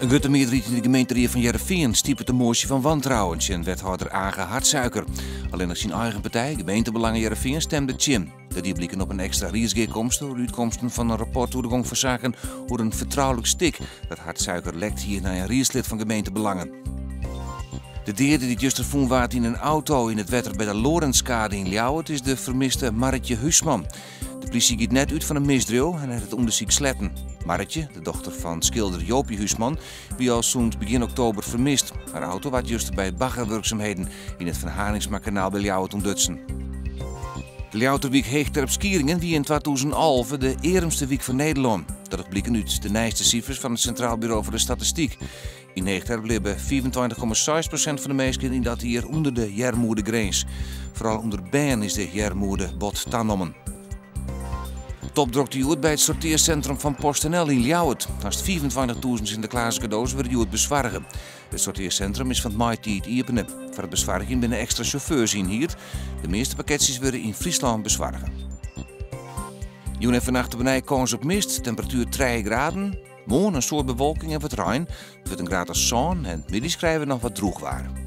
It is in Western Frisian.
In grutte mearderheid yn de gemeenterie fan Hearrenfean stipet de moasje fan wantrouwen tsjin wethâlder Age Hartsuiker. Allinnich syn eigen partij, Gemeentebelangen Hearrenfean, stemde tsjin. Dat die bliken op in ekstra riedsgearkomste oer de útkomsten fan in rapport oer de gong fan saken oer in fertroulik stik dat Hartsuiker lekt hie nei in riedslid fan Gemeentebelangen. De deade dy't juster fûn waard yn in auto yn it wetter by de Lorentzkade yn Ljouwert is de fermiste Marretje Huisman. De plysje giet net út fan in misdriuw en hat it ûndersyk sletten. Marretje, de dochter fan skilder Jopie Huisman, wie al sûnt begjin oktober fermist. Har auto waard juster by baggerwurksumheden yn it Van Harinxmakanaal by Ljouwert ûntdutsen. De Ljouwerter wyk Heechterp-Skieringen wie yn 2011 de earmste wyk fan Nederlân. Dat docht bliken út de nijste sifers fan it Sintraal Buro foar de Statistyk. Yn Heechterp libbe 25,6% fan de minsken yn dat jier ûnder de earmoedegrins. Foaral ûnder bern is de earmoede bot tanommen. Topdrokte hjoed by it sortearsintrum fan PostNL yn Ljouwert. Hast 25.000 Sinteklazekado's wurde hjoed besoarge. It sortearsintrum is fan 't maitiid iepene. Foar it besoargjen binne ekstra sjauffeurs ynhierd. De measte pakketsjes wurde yn Fryslân besoarge. Jûn en fannacht op 'e nij kâns op mist, temperatuer 3 graden. Moarn in soad bewolking en wat rein. It wurdt in graad as sân en middeis krije we noch wat drûch waar.